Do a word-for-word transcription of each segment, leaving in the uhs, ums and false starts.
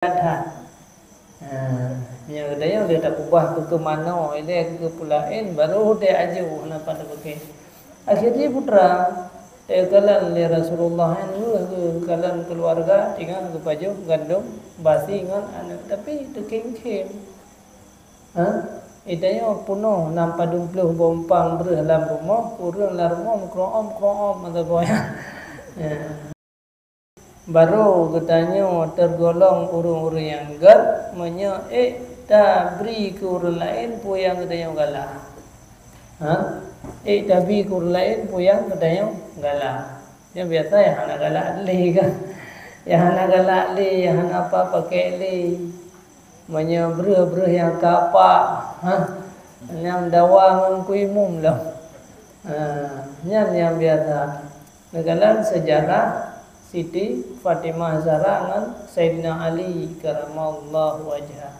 that. Ha, nyang geutanyoe lé tapeubah keu keumanoe, ilée keu peulaén, baru deh aju hana pat tapaké. Akhé jih putra, teukalon lé Rasulullah nyan weueh geukalon keuluwarga, tinggai geupajoh gandom basi ngon aneuk, tapi teukhém-khém. Ha? Geutanyoe peunoh nam padum ploh bompang breueh lam rumoh, ureuëng lam rumoh meukrong-om-krong-om mata goyang. Ya. Baru geutanyoe teurgolong ureuëng-ureuëng nyang gét, meunyoe ék tabri keu ureuëng laén peue nyang geutanyoe galak. Ha? Ék tabri keu ureuëng laén peue nyang geutanyoe galak. Nyang biasa nyang hana galak lé kan. Nyang hana galak lé, nyang hana apa-apa kek lé. Meunyoe breueh-breueh nyang kapak, ha, nyan dawa ngon kuimum lom. Ha, nyan nyang biasa. Neukalon seujarah Siti Fatimah Zahra ngon Saidina Ali karamallahu wajha.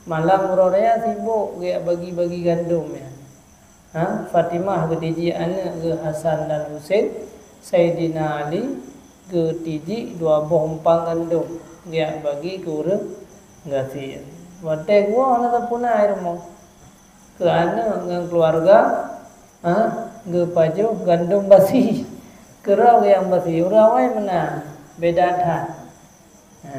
Malam uroe raya sibok geujak bagi-bagi gandom nyan. Ha, Fatimah geutiji aneuk geuh Hasan dan Husein, Saidina Ali geutiji dua boh umpang gandom geujak bagi keu ureuëng gasien. Watée geuwoe hana sapeue na i rumoh. Keu aneuk ngon keuluwarga, ha, geupajoh gandom basi. Keudroe nyang basi, ureuëng awai meunan, beda that. Ha,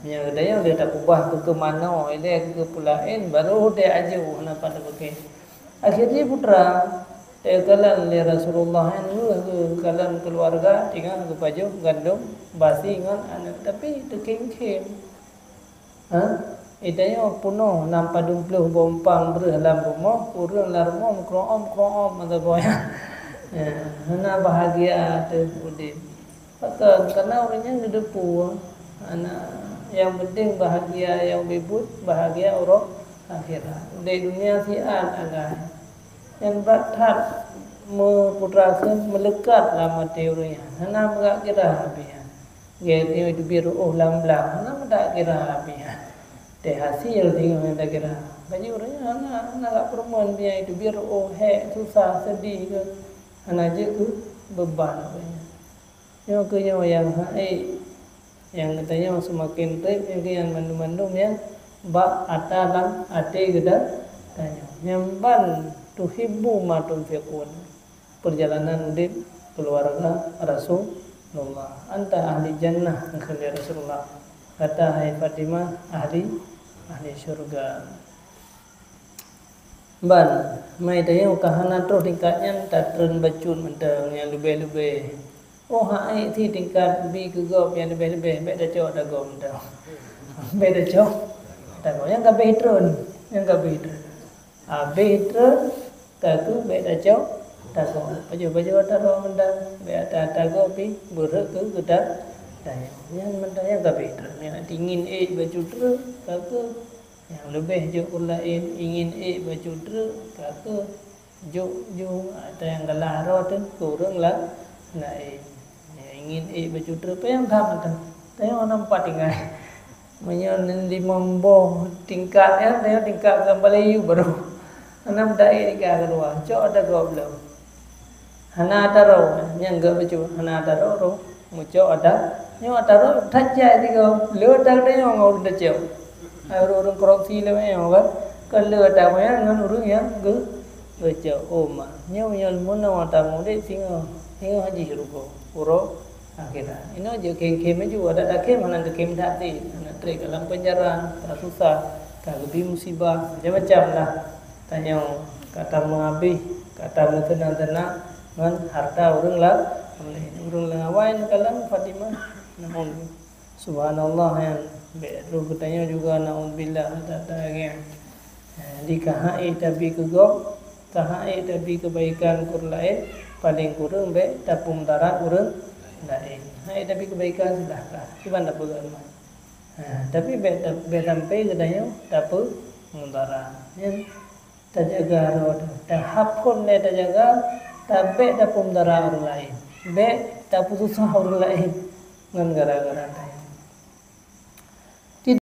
nyang geutanyoe lé tapeubah keu keumanoe, ilée keu peulaén, baru deh aju hana pat tapaké. Akhé jih putra, teukalon lé Rasulullah nyan weueh geukalon keuluwarga, tinggai geupajoh gandom basi ngon aneuk, tapi teukhém-khém. Ha? Geutanyoe peunoh nam padum ploh bompang breueh lam rumoh, ureuëng lam rumoh meukrong-om-krong-om mata goyang. Ya, hana bahagia teuh udeb. Pakon? Karena ureuëng nyan geuteupeue, hana, nyang penting bahagia nyang ubé buet, bahagia uroe akhirat. Udeb dunia siat agam. Nyan brat that meuputra kheun meuleukat lam até ureuëng nyan. Hana meugak kira abéh nyan. Gét nyoe teubiet reuôh lam blang, hana meudak kira abéh nyan. Teuh hasil singoh nyang takira. Baju ureuëng nyan hana, hana gak peurumoh abéh nyan teubiet reuôh, hék, susah, seudeh keu hana jeuet keu beuban ureuëng nyan. Nyoe keuh nyoe nyang hak ék, nyang geutanyoe seumaken treb nyoe keuh nyan mandum-mandum nyan bak ata lam até geuda-, tanyoe. Nyan ban tuhibbu ma tunfiqun. Peurjalanan udeb keuluwarga Rasulullah. Anta ahli jannah, kheun lé Rasulullah. Gata hai Fatimah ahli, ahli syurga. Ban, mai tanyoe ka hana troh tingkat nyan, tatreun bacut mantong nyang leubeh-leubeh. Oh, hak ék thi tingkat bi keu gob nyang leubeh-leubeh, bék tacok ata gob mantong. Bék tacok ata gob. Nyang ka abéh treun, nyang ka abéh treun. Abéh treun, ka keuh bék tacok ata gob. Pajoh-pajoh ata droe mantong, bék ata, ata gob pih beurhot keu geutanyoe. Nyan mantong nyang ka abéh treun. Nyang ingin ék bacut treuk, ka keuh nyang leubeh jok ureuëng laén, ingin ék bacut treuk, ka keuh jok ju ata nyang galah droe teuh keu ureuëng la-, laén. Nyang ingin ék bacut treuk, peue nyang that mantong. Tanyoe na pat tinggai. Meunyoe limong boh tingkat nyan, tanyoe tingkat keudua baru. Hana meudaék tingkat keudua, cok ata gob lom. Hana ata droe, nyang geubacut, hana ata droe, droe. Meucok ata, nyoe ata droe, that jai sigoe. Le ata geutanyoe ngon ureuëng tacok. Hai ureuëng-ureuëng korupsi lé nyoe kan. Kon le ata nyan ngon ureuëng nyang geu-, geucok. Oh ma, nyoe meunyoe meunoe ata udeb singoh, singoh jih rugoe. Uroe akhirat. Inoe jeuet khém-khém laju, adak takhém hana geukhém that teuh. Hana treb ka lam peunjara, ka susah, ka geubri musibah, macam-macam lah. Tanyoe ka tameuhabéh, ka tameuteunang-teunang ngon harta ureuëng la-, ureuëng laén. Ureuëng laén awai neukalon Fatimah, namun subhanallah nyan, bék troh geutanyoe juga naudzubillah that-that lagée nyan. Jadi ka hak ék tabi keu gob, ka hak ék tabi keubaikan keu ureuëng laén, paleng kureueng bék tapeumudarat ureuëng laén. Hak ék tabi keubaikan silahkan, kiban tapeugah teuma. Ha, tapi bék ta-, bék sampai geutanyoe tapeumudarat. Nyan tajaga droe teuh. Tahap phon lé tajaga, tabék tapeumudarat ureuëng laén. Bék tapeususah ureuëng laén ngon gara-gara tanyoe.